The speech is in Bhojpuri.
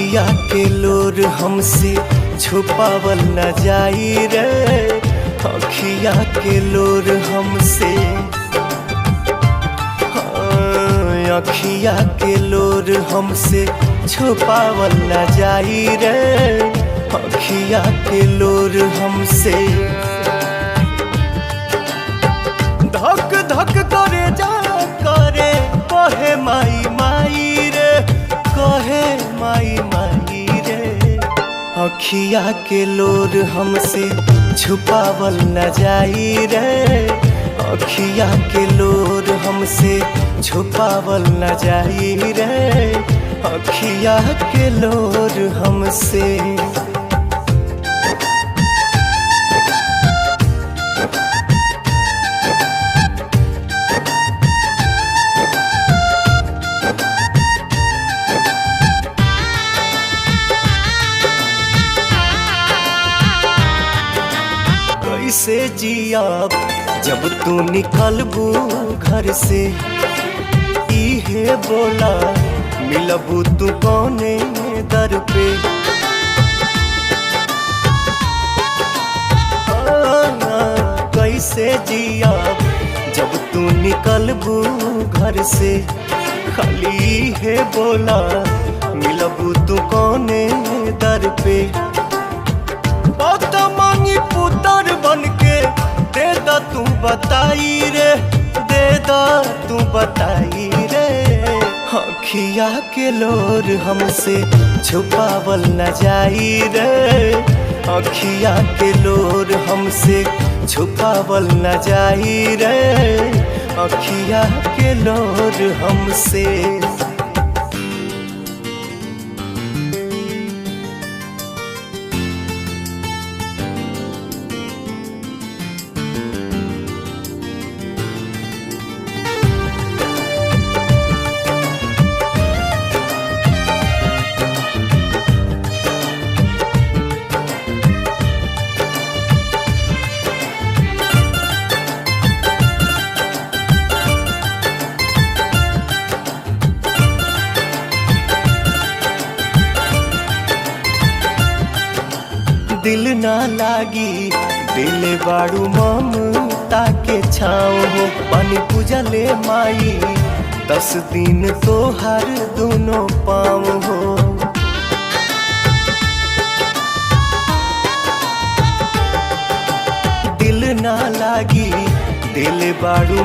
अखिया के लोर हमसे छुपावल न जाई रे, अखिया के लोर हमसे, हाँ, अखिया के लोर हमसे छुपावल न जाई रे, अखिया के लोर हमसे। धक धक करे जा करे कहे माई माई रे, कहे माई माई रे। अखिया के लोर हमसे छुपावल न जाई रे, अखिया के लोर हमसे छुपावल न जाई रे, अखिया के लोर हमसे। कैसे जियाब जब तू निकलबू घर से, इहे बोला मिलबू तू कौने दर पे। कैसे जियाब जब तू निकलबू घर से, खाली इहे बोला मिलबू तू कौने दर पे। मांगी पुतर बन के दे दा तू बताई रे, दे दा तू बताई रे। अखिया के लोर हमसे छुपावल न जाई रे, अखिया के लोर हमसे छुपावल न जाई रे, अखिया के लोर हमसे। दिल ना लागी दिल बाड़ू ममता के छाँव हो, पानी पूजा ले माई 10 दिन तो हर दोनों पाँव हो। दिल ना लागी दिल बाड़ू